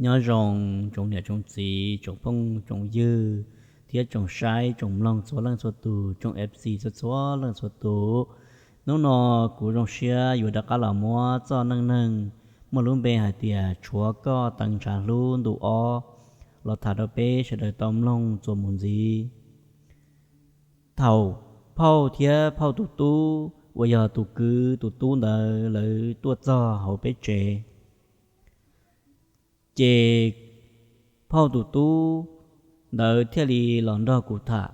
Nyob zoo tsoom niam tsoom txiv, tsoom phooj tsoom ywg, thiab tsoom saib tsoom mloog txhua leej txhua tus, tsoom F C txhua txhua leej txhua tus. Hnub no kuv zoo siab yuav rov qab los muab txoj neej neeg muaj lub npe hais tias Tshuav Koj Teev Ntshav Hlub ntu ob los tham rau peb sawv daws tau mloog txuas mus ntxiv. Thaum phauj thiab phauj tus tub uas yog tus kwv tus tub ntawd lawv tuaj txog hauv peb tsev, ces phauj tus tub ntawd thiaj li los nrog kuv tham.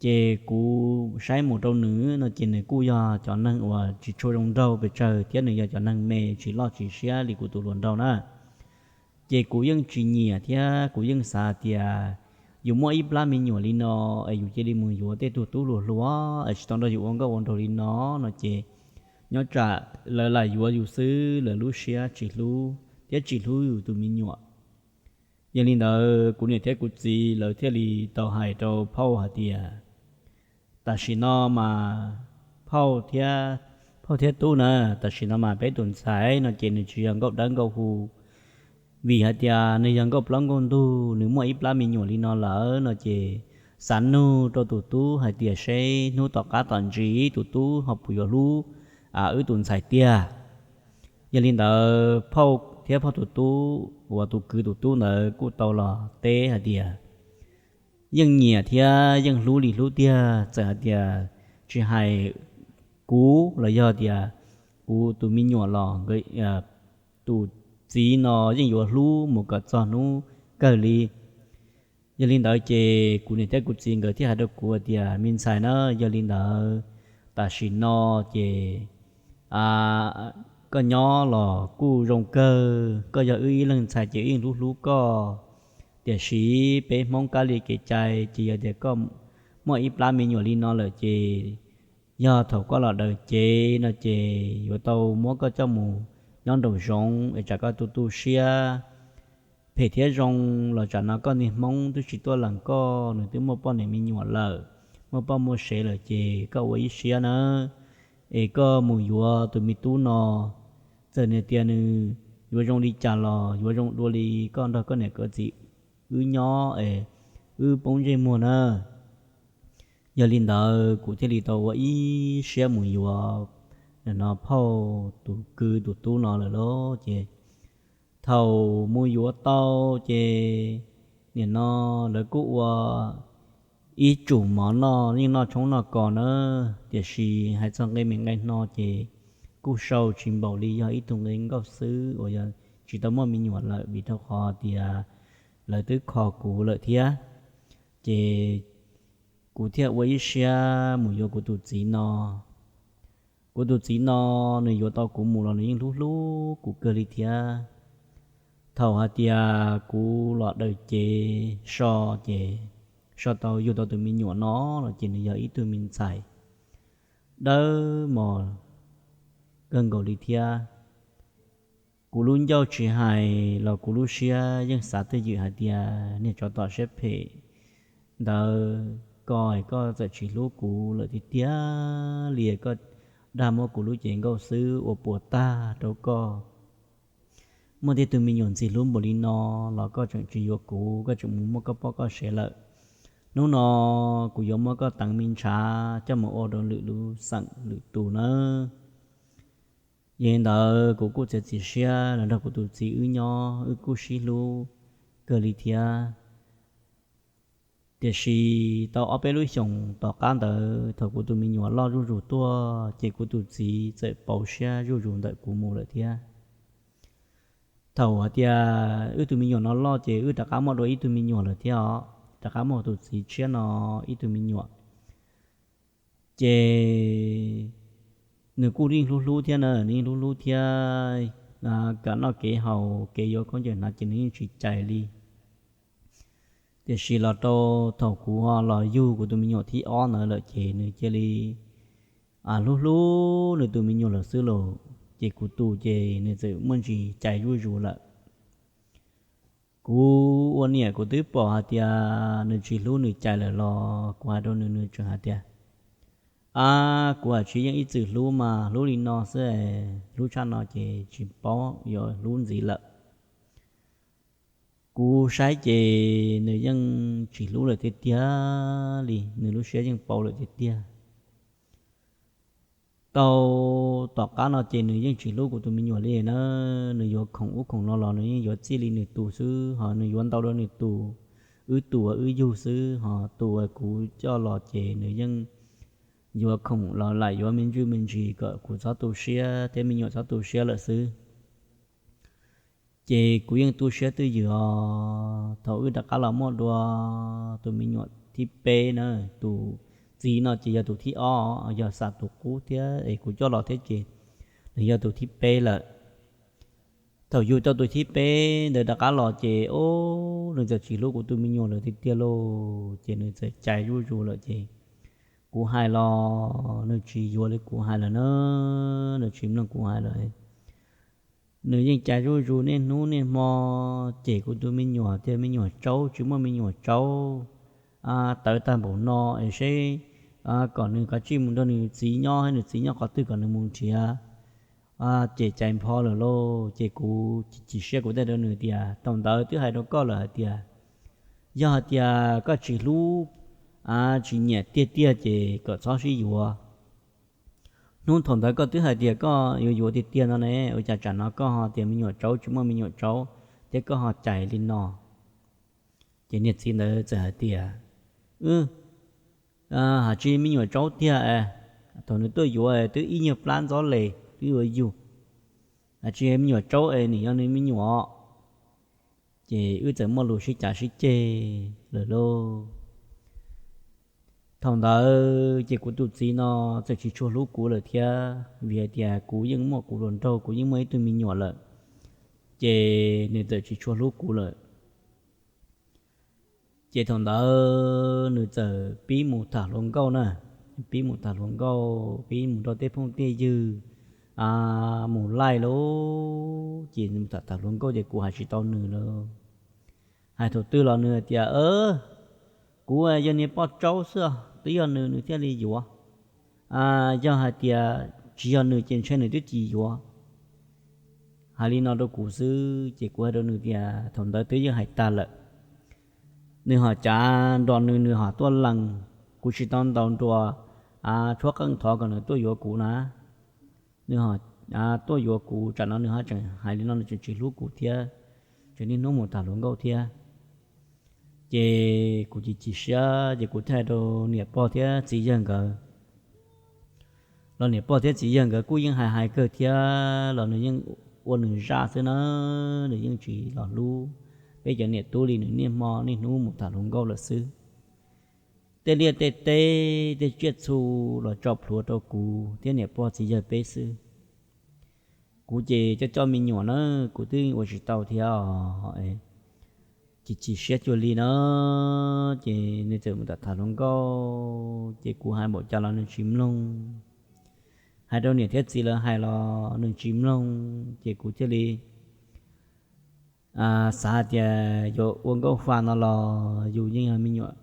Ces kuv saib mus rau nws no ces nws kuj yog cov neeg uas tsis tshua zoo nraug pes tsawg thiab nws yog cov neeg me tsis loj tsis siab li kuv tus hluas nraug na. Ces kuv yeej tsis nyiam thiab kuv yeej xav tias yus muaj ib plab me nyuam li no es yus cia li mus yuav tej tug tub hluas hluas es tsis tau nrog yus ua nkauj ua nraug li no no ces nyob tsam lawv lam yuav yus xwb, lawv lub siab tsis hlub thiab tsis hlub yus tus me nyuam. Yog li ntawd kuv niam thiab kuv txiv lawv thiaj li tau hais rau phauj hais tias, tam sim no mas phauj thiab, phauj thiab tub na, tam sim no mas peb tus ntxhais no ces nws tsis yog nkauj dawb nkauj huv, vim hais tias nws yog nkauj plaub nkauj ntug, nws muaj ib plab me nyuam li no lawm no ces xav nug rau tus tub hais tias seb hnub tom qab tom ntsis tus tub ho puas yuav hlub wb tus ntxhais tiag. Yog li ntawd phauj thiab phauj tus tub uas tus kwv tus tub ntawd kuj tau los teb hais tias yeej nyiam thiab yeej hlub li hlub tiag, txawm hais tias tsis hais kuv los yog tias kuv tus me nyuam los tus txiv no yeej yuav hlub mus kom txog hnub kawg li. Yog li ntawd ces kuv niam thiab kuv txiv nkawd thiaj hais rau kuv tias, me ntxhais na, yog li ntawd tam sim no ces koj nyob los kuj zoo kawg, koj yog wb ib leeg ntxhais ces wb yeej hlub hlub koj. Tiam sis peb Hmoob kab li kev cai ces yog tias koj muaj ib plab me nyuam li no lawm ces yog thaum koj los daws cev no ces yuav tau muab koj coj mus nyob nraum zoov es tsam koj tu tu siab. Phem thiab zoo los tsam no koj niag Hmoob twb tsis tuaj lees koj, nws twb muaj poj niam me nyuam lawm, muaj poj muaj sev lawm ces koj ua ib siab nawb, es koj mus yuav tus me tub no, txawm nws tias nws yuav zoo li cas los yuav zoo dua li koj nrog koj niam koj txiv wb nyob es wb poob ntsej muag na. Yog li ntawd kuv thiaj li tau ua ib siab mus yuav no phauj tus kwv tus tub no lawm lauj. Ces thaum mus yuav tau ces nim no lawv kuj ua ib tsum mov noj, yeej noj tshoob noj kos na. Tiam sis hais txog nqe me nqe hno ces kuj sau tsis npaum li, yog ib tug nqe nkauj xwb uas yog tsis tau muaj me nyuam lawm vim rau qhov tias lawv twb kho kuv lawm thiab. Ces kuv thiaj ua ib siab mus yuav kuv tus txiv no. Kuv tus txiv no nws yuav tau kuv mus los nws yeej hlub hlub kuv kawg li thiab. Thaum hais tias kuv los daws cev so ces so tau yug tau tus me nyuam no los ces nws yog ib tug me ntxhais dawb mos kawg nkaus li thiab. Kuv lub ncauj tsis hais los kuv lub siab yeej xav twj ywm hais tias niag tsov tom siab phem ntawd, koj, koj txawm tsis hlub kuv lawm tiag tiag li, koj dag muab kuv lub cev nkauj xwb ua puas tag rau koj. Muaj tej tug me nyuam ntxim hlub npaum li no los koj tseem tsis yuav kuv, koj tseem mus muaj koj poj koj sev lawm. Hnub no kuv yuav muab koj teev me ntshav coj mus ua rau lwm lub xeem lwm tus nawb. Yog li ntawd kuv kuj txiav txim siab los nrog kuv tus txiv wb nyob, wb kuj sib hlub kawg li thiab. Tiam sis tau ob peb lub xyoos tom qab ntawd thaum kuv tus me nyuam loj zuj zus tuaj ces kuv tus txiv txawm pauv siab zuj zus ntawm kuv mus lawm thiab. Thaum hais tias wb tus me nyuam no loj ces wb rov qab muaj dua ib tug me nyuam lawm thiab os, rov qab muaj tus txiv tshiab no ib tug me nyuam. Ces nws kuj yeej hlub hlub thiab na, nws yeej hlub hlub thiab, kev noj kev haus kev yuav khaub ncaws hnav ces nws yeej tsis cais li. Tiam sis los rau thaum kuv los yug kuv tus me nyuam thib ob ntawd lawm ces nws cia li hlub hlub nws tus me nyuam lawm xwb lauj, ces kuv tus ces nws txawm muaj ntsis cais zuj zus lawm. Kuv ua niam kuv twb pom hais tias nws tsis hlub nws cais lawm los kuv hais rau nws, nws tseem hais tias, ab, kuv hais tsis yeej ib txwm hlub mas hlub li no xwb, hlub tshaj no ces tsis paub yuav hlub ntxiv lawm. Kuv saib ces nws yeej tsis hlub lawm tiag tiag li, nws lub siab yeej pauv lawm tiag tiag. Tau tom qab no ces nws yeej tsis hlub kuv tus me nyuam li na. Nws yuav khoom ub khoom no los nws yeej yuav txij li nws tus xwb, ho nws yuav ntau rau nws tus, wb tus uas wb yug xwb, ho tus uas kuv coj los ces nws yeej yuav khoom los lam yuav me ntsis me ntsis kom kuv txhob tu siab thiab me nyuam txhob tu siab lawm xwb. Ces kuv yeej tu siab twj ywm os. Thaum wb rov qab los muaj dua tus me nyuam thib peb na, tus txiv no ces yog tus thib ob, yog xam tus qub thiab es kuv coj los thiab ces nws yog tus thib peb lawm. Thaum yug tau tus thib peb ntawd rov qab los ces, o, nws txawm tsis hlub kuv tus me nyuam lawm tiag tiag lauj. Ces nws txawm cais zuj zus lawm ces kuv hais los nws tsis yuav li kuv hais lawm na, nws tsis mloog kuv hais lawm. Nws yeej cais zuj zus niaj hnub niaj hmo, cem kuv tus me nyuam tias me nyuam tsaub tsis muaj me nyuam tsaub, tawv tag npaum no es seb kom nws kav tsij mus nrog nws txiv nyob, nws txiv nyob qhov twg kom nws mus nrhiav, cem cais npho lawm lauj. Ces kuv chim siab kuv teb rau nws tias thaum ntawd twb hais rau koj lawm hais tias yog hais tias koj tsis hlub, tsis nyiam tiag tiag ces kom txhob sib yuav. Hnub thaum ntawd koj twb hais tias koj yuav yuav tiag tiag no ne, ua cas tsam no koj ho tias me nyuam tsaub tsis muaj me nyuam tsaub thiab koj ho cais li no? Ces niag txiv ntawd txawm hais tias, hais tsis me nyuam tsaub tiag es, thaum nws tuaj yuav twb ib nyuag plab ntxob les twb yuav yug, hais tsis me nyuam tsaub es nws yog nws me nyuam. Ces wb txawm muaj lus sib cav sib ceg lawm lauj. Thaum ntawd ces kuv tus txiv no txawm tsis tshua hlub kuv lawm thiab, vim hais tias kuv yeej muaj kuv hluas nraug, kuv yeej muaj ib tug me nyuam lawm, ces nws txawm tsis tshua hlub kuv lawm. Ces thaum ntawd nws txawm pib mus tham hluas nkauj na, pib mus tham hluas nkauj, pib mus nrog tej phooj tej ywg mus laij lauj. Ces nws tham tham hluas nkauj ces kuv hais tsis tau nws lauj. Hais thaum twg los nws hais tias, kuv yog niag poj tsaub xwb, twb yog nws nws thiaj li yuav. Yog hais tias tsis yog nws ces ntshe nws twb tsis yuav. Hais li no rau kuv xwb ces kuv hais rau nws tias thaum ntawd twb yeej hais tag lawm. Nws ho cav nrog nws, nws ho tuaj lees, kuv tsis tau ntaus nruas tshuab qeej thov kom nws tuaj yuav kuv na. Nws ho tuaj yuav kuv, tsam no nws ho tseem hais li no, nws tseem tsis hlub kuv thiab, tseem niaj hnub mus tham hluas nkauj thiab. Ces kuv chim chim siab ces kuv thiaj hais rau niam pog thiab txiv yawg nkawd. Los niam pog thiab txiv yawg nkawd kuj yeej hais hais kawg thiab los nws yeej ua nws zaj xwb na, nws yeej tsis los hlub peb cov niam tub li, nws niaj hmo niaj hnub mus tham hluas nkauj lawm xwb. Tej liaj tej teb tej tsiaj txhu los tso plhuav rau kuv thiab niam pog txiv yawg peb xwb. Kuv ces coj coj me nyuam na, kuv twb ua tsis tau thiab os. Chim chim siab cuag li na, ces nws txawm mus tham tham hluas nkauj ces kuv hais npaum cas los nws tsis mloog. Hais rau niam thiab txiv lawv hais los nws tsis mloog ces kuv thiaj li xav hais tias yuav ua nkauj fa no los yus yeej yog me nyuam,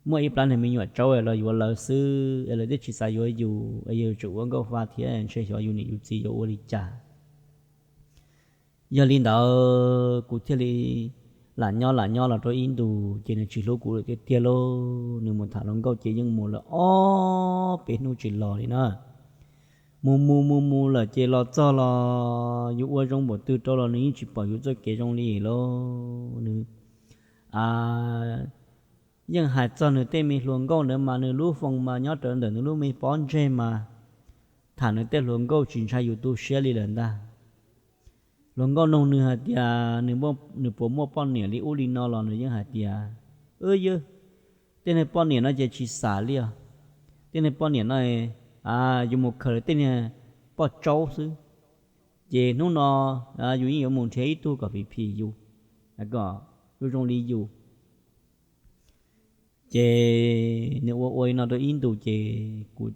muaj ib plab niag me nyuam tsaub los yuav lawv xwb es lawv twb tsis xav yuav yus es yus tseem ua nkauj fa thiab ntshe xyov yus niam yus txiv yuav ua li cas. Yog li ntawd kuv thiaj li lam nyob lam nyob los rau ib ntus ces nws tsis hlub kuv lawm tiag tiag lauj. Nws mus tham hluas nkauj ces yeej mus lawm ob peb hnub tsis los li na. Mus mus mus mus lawm ces los txog los yus ua zoo npaum twg rau los nws yeej tsis pom yus txoj kev zoo li lauj. Nws yeej hais txog nws tej me hluas nkauj ntawd mas nws lub foos mas nyob rawv ntawm nws lub me pob ntseg mas tham nws tej hluas nkauj tsis ntshai yus tu siab li lawm ntag. Hluas nkauj noog nws hais tias nws puas muaj poj niam li ub li no los nws yeej hais tias, Wb yog tej niag poj niam no ces tsis xam li os. Tej niag poj niam no yus mus khaws lawv tej niag poj tsaub xwb. Ces hnub no yus yeej yuav mus nrhiav ib tug kom phim phim yus, kom zoo zoo li yus. Ces nws ua ua li no rau ib ntus ces kuv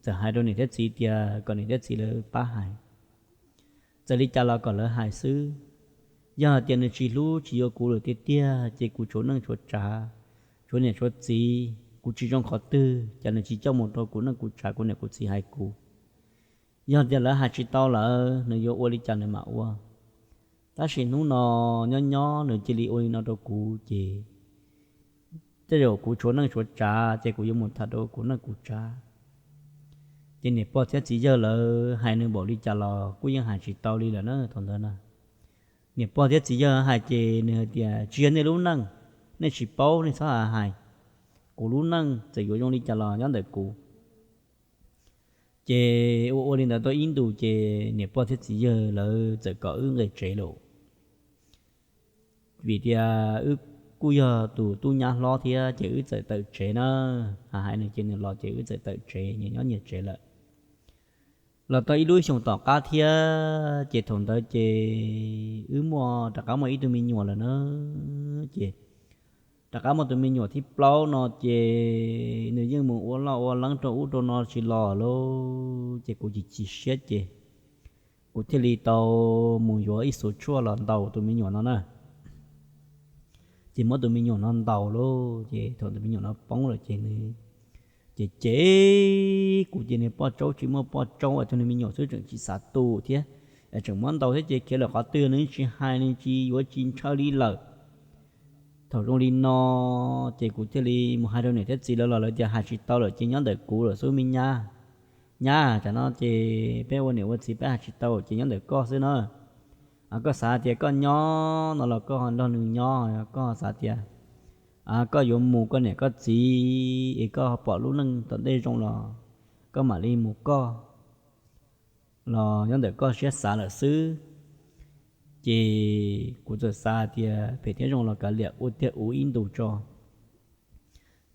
txawm hais rau niam thiab txiv tias kom niam thiab txiv lawv pab hais. Txawm li cas los kom lawv hais xwb. Yog hais tias nws tsis hlub tsis yuav kuv lawm tiag tiag ces kuv tshuav neej tshuav tsav, tshuav niam tshuav txiv, kuv tsis zoo qhov twg, cas nws tsis coj mus rau kuv neej kuv tsav kuv niam kuv txiv hais kuv. Yog tias lawv hais tsis tau lawm nws yuav ua li cas nws mam ua. Tab sis hnub no nyob nyob nws cia li ua li no rau kuv ces tej zaum kuv tshuav neej tshuav tsav ces kuv yuav mus tham rau kuv neej kuv tsav. Ces niam pog thiab txiv yawg lawv hais nws npaum li cas los kuj yeej hais tsis tau li lawm na thaum ntawd na. Niam pog thiab txiv yawg hais ces nws hais tias tsis yog nej lub neej, nej tsis paub nej txhob hais. Kuv lub neej txawm yuav zoo li cas los nyob ntawm kuv. Ces ua ua li ntawd tau ib ntus ces niam pog thiab txiv yawg lawv txawm kom wb nqis tsev lawm. Vim tias wb kuj yog tus tub nyab hlob thiab ces wb txawm tawm tsev na. Hais hais nws ces nws los ces wb txawm tawm tsev nyias nyob nyias tsev lawm. Los tau ib lub xyoos tom qab thiab ces thaum ntawd ces wb muaj rov qab muaj ib tug me nyuam lawm na. Ces rov qab muaj tus me nyuam thib plaub no ces nws yeej mus ua loj ua leeb rau ub rau no tsis los lauj. Ces kuv chim chim siab ces kuv thiaj li tau mus yuav ib xuv tshuaj los ntaus tus me nyuam no na. Ces muab tus me nyuam no ntaus lauj, ces thaum tus me nyuam no poob lawm ces nws ces ces kuv ces nws poj tsaub tsis muaj poj tsaub es tus me nyuam xwb tseem tsis xav tu thiab, tseem muab ntaus thiab ces khiav lawm qhov twg nws tsis hais nws tsis yuav tsis ntshaw li lawm. Thaum zoo li no ces kuv thiaj li mus hais rau niam thiab txiv lawv los lawv tias hais tsis tau lawm ces nyob ntawm kuv lawm xwb me nyab. Nyab, tam no ces peb ua niam ua txiv peb hais tsis tau ces nyob ntawm koj xwb na. Koj xav tias koj nyob no los koj ho nrog nws nyob, koj xav tias koj yuav mus koj niam koj txiv es koj pom lub neej tom ntej zoo los koj mam li mus koj, los nyob ntawm koj siab xav lawm xwb. Ces kuv txawm xav tias phem thiab zoo los kav liam ua tiag ua ib ntus tso.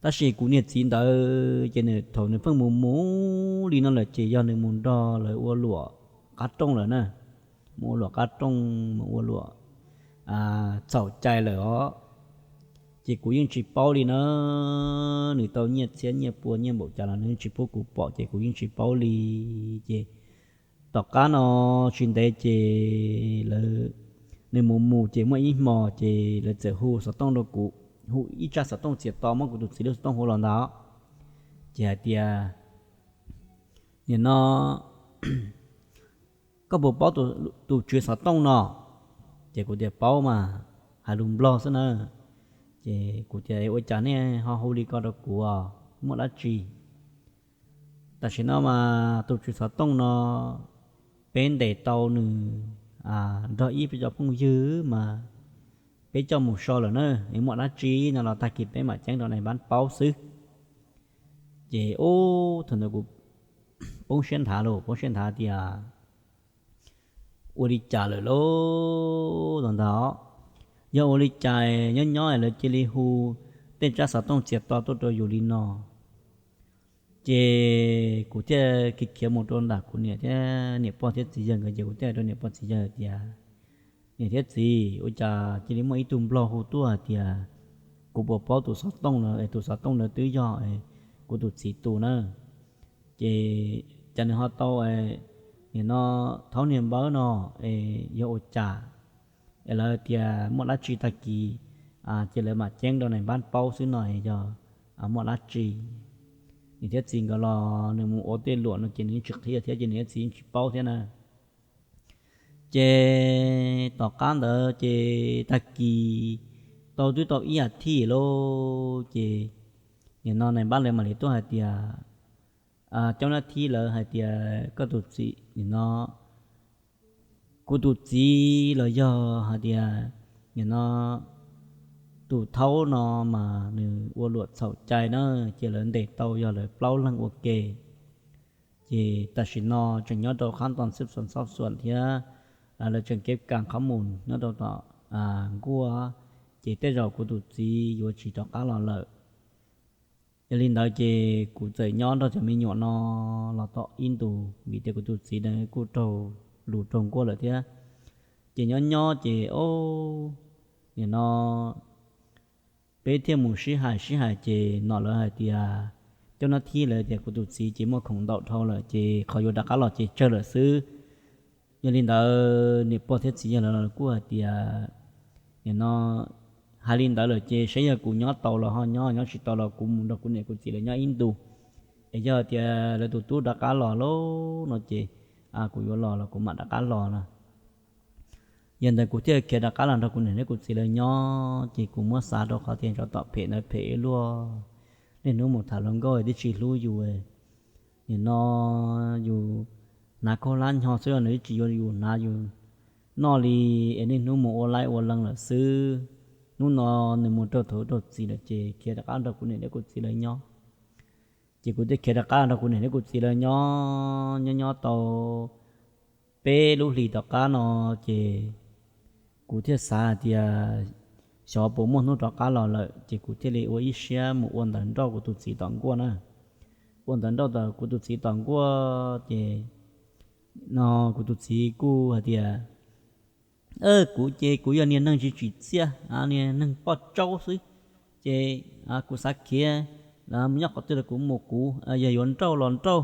Tab sis kuv niag txiv ntawd ces nws thaum nws pheej mus mus li no lawm ces yog nws mus nrog lawv ua luam qab rooj lawm na, mus ua luam qab rooj mus ua luam txhaum cai lawm os. Ces kuv yeej tsis paub li na, nws tau nyiaj txhiab nyiaj pua nyiaj npaum cas los nws tsis pub kuv pom ces kuv yeej tsis paub li. Ces tom qab no tsis ntev ces lawv, nws mus mus ces muaj ib hmo ces lawv txawm hu xov tooj rau kuv, hu ib tsab xov tooj txias to muab kuv tus txiv lub xov tooj hu los ntawd. Ces hais tias, nim no koj puas paub tus tswv xov tooj no? Ces kuv tias paub mas, hais lus nplog xwb na. Ces kuv tias ua cas nej ho hu li ko rau kuv, muaj dab tsi? Tam sim no mas tus tswv xov tooj no peb ntes tau nws nrog ib peb cov phooj ywg mas peb coj mus so lawm na, muaj dab tsi no los tag kis peb mam ceeb rau nais npab paub xwb. Ces ub thaum ntawd kuv poob siab nthav lauj, poob siab nthav tias ua li cas lawm lauj no ntag. Yog ua li cas nyob nyob lawv cia li hu tej tsab xov tooj txias to tuaj rau yus li no. Ces kuv thiaj khiav khiav mus rau nram kuv niam thiab niam pog thiab txiv yawg nkawd ces kuv thiaj hais rau niam pog txiv yawg tias, niam thiab txiv, ua cas cia li muaj ib tug nplog hu tuaj hais tias kuv puas paub tus xov tooj no es tus xov tooj ntawd twb yog kuv tus txiv tus na. Ces cas nws ho tau nim no thaub niag npawb no es yog ua cas es lawv tias muaj dab tsi tag kis ces lawv mam ceeb rau nais npab paub xwb no es yog muaj dab tsi. Niam thiab txiv nkawd los nws mus ua tej luam no ces nws tsis qhia thiab ces niam thiab txiv tsis paub thiab na. Ces tom qab ntawd ces tag kis tau twb tau ib as thiv lauj ces nim no nais npab lawv mam li tuaj hais tias, coob nab thib lawv hais tias koj tus txiv nim no kuv tus txiv los yog hais tias nim no tus thaub no mas nws ua luam txhaum cai na, ces lawv ntes tau yog lawv plaub leeg ua ke. Ces tam sim no tseem nyob rau qhab nto xwb xo xob xuam thiab lawv tseem kev kas qhob mus nyob rau tom nkuaj, ces tej zaum kuv tus txiv yuav tsis rov qab los lawm. Yog li ntawd ces kuv txawm nyob nrog cov me nyuam no los tau ib ntus vim tias kuv tus txiv kuj raug lus raug nkuaj lawm thiab. Ces nyob nyob ces nim no peb thiaj mus sib hais sib hais ces nom lawv hais tias, coob nab thib lawv tias kuv tus txiv ces muaj khoom ntau dhau lawm ces qhov yuav rov qab los ces tsawg lawm xwb. Yog li ntawd niam pog thiab txiv yawg lawv kuj hais tias, nim no hais li ntawd lawm ces saib yog kuv nyob tau los ho nyob, nyob tsis tau los kuv mus nrog kuv niam kuv txiv lawv nyob ib ntus. Es yog tias lawv tus tub rov qab los lauj no ces kuv yuav los los kuv mam rov qab los no. Yog ntawd kuv thiaj khiav rov qab los nrog kuv niam thiab kuv txiv lawv nyob, ces kuv muab xav rau qhov tias tsov tom phem ntawd phem ib luaj, niaj hnub mus tham hluas nkauj twb tsis hlub yus. Nim no yus hnav khaub hlab nyo xwb los nws twb tsis yuav yus hnav yus noj li, es niaj hnub mus ua laib ua lees lawm xwb. Hnub no nws mus raug thaum raug txim lawm ces khiav rov qab nrog kuv niam thiab kuv txiv lawv nyob. Ces kuv thiaj khiav rov qab nrog kuv niam thiab kuv txiv lawv nyob nyob nyob tau peb lub hlis tom qab no, ces kuv thiaj xav hais tias xyov puas muaj hnub rov qab los lawm, ces kuv thiaj li ua ib siab mus ua ntawv nrauj kuv tus txiv tom nkuaj na. Ua ntawv nrauj kuv tus txiv tom nkuaj ces no kuv tus txiv kuj hais tias, kuv ces kuv yog niag neeg tsis tsim txiaj, niag neeg poj tsaub xwb, ces kuv xav khiav, nyob qhov twg los kuv mus kuv, yog yuav nrauj los nrauj.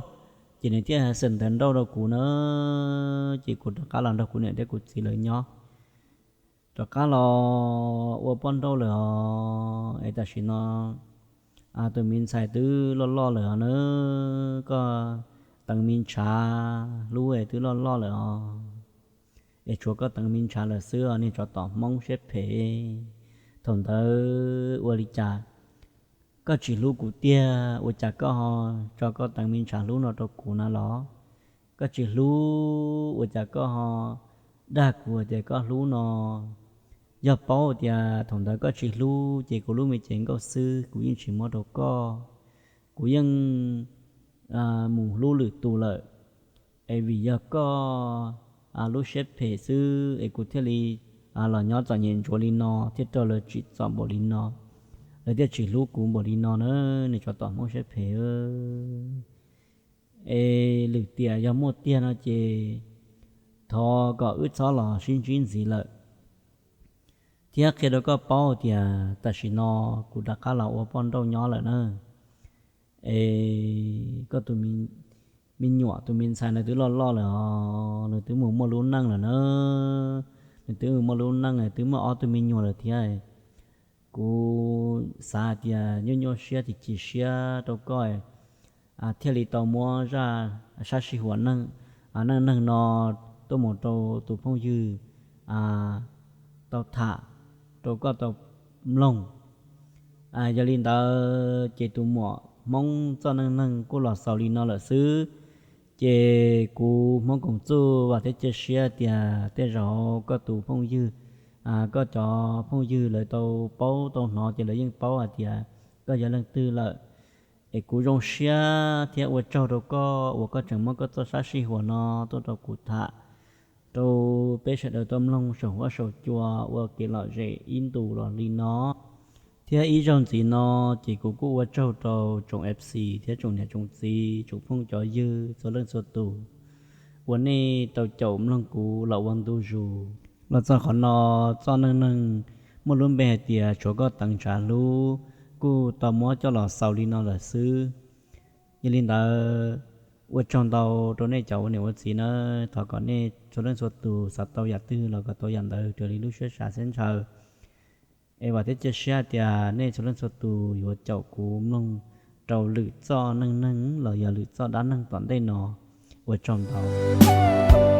Ces nws thiaj xa ntawv nrauj rau kuv na, ces kuv rov qab los nrog kuv niam thiab kuv txiv lawv nyob. Rov qab los ua poj nrauj lawm os, es tam sim no tus me ntxhais twb loj loj lawm os na, koj teev me ntshav hlub es twb loj loj lawm os, es tshuav koj teev me ntshav lawm xwb os niag tsov tom hmoob siab phem. Thaum ntawd ua li cas koj tsis hlub kuv tiag, ua cas koj ho tso koj teev me ntshav hlub no rau kuv na los? Koj tsis hlub ua cas koj ho dag kuv hais tias koj hlub no? Yog paub tias thaum ntawd koj tsis hlub ces kuv lub me cev nkauj xwb kuv yeej tsis muab rau koj, kuv yeej mus hlub lwm tus lawm. Es vim yog koj lub siab phem xwb es kuv thiaj li los nyob txom nyem ntsuav li no thiab raug lawv tsim txom npaum li no, lawv thiaj tsis hlub kuv npaum li no na, niag tsov tom hmoob siab phem. Es lwm tiam yog muaj tiag no ces thov kom wb txhob los sib ntsib ntxiv lawm, thiab qhia rau koj paub tias tam sim no kuv rov qab los ua poj nrauj nyob lawm na. Es koj tus me nyuam tus me ntxhais nws twb loj loj lawm os, nws twb mus muaj lub neej lawm na, nws twb mus muaj lub neej twb muaj ob tug me nyuam lawm thiab. Kuv xav hais tias nyuaj nyuaj siab chim chim siab rau koj thiaj li tau muab zaj sab sij huam neej neeg no tuaj mus rau tus phooj ywg tau tham rau koj tau mloog. Yog li ntawd ces tus muam hmoob txoj neej neeg kuj los xaus li no lawm xwb. Ces kuv hmoob koom txuj vam thiab cia siab tias tej zaum koj tus phooj ywg, koj cov phooj ywg lawv tau paub tau hnov ces lawv yeej paub hais tias koj yog leej twg lawm. Es kuv zoo siab thiab ua tsaug rau koj uas koj tseem muab koj txoj sab sij huam no tuaj rau kuv tham, rau peb sawv daws tau mloog saum huab saum cua ua kev lom zem ib ntus los li no. Thiab ib zaug ntxiv no ces kuv kuj ua tsaug rau tsoom F C thiab tsoom niam tsoom txiv tsoom phooj cov ywg txhua leej txhua tus uas nej tau caum mloog kuv los ua ntu zus los txog qhov no. Txoj neej neeg muaj lub npe hais tias tshuav koj teev ntshav hlub kuj tau muab coj los xaus li no lawm xwb. Yog li ntawd, ua tsaug ntau rau nej cov ua niam ua txiv nawb. Thov kom nej txhua leej txhua tus xav tau yam twg los kom tau yam ntawd raws li lub siab xav siab ntshaw. Es vam thiab cia siab tias nej txhua leej txhua tus yuav caum kuv mloog rau lwm txoj neej neeg los yog lwm txoj dab neeg tom ntej no. Ua tsaug ntau.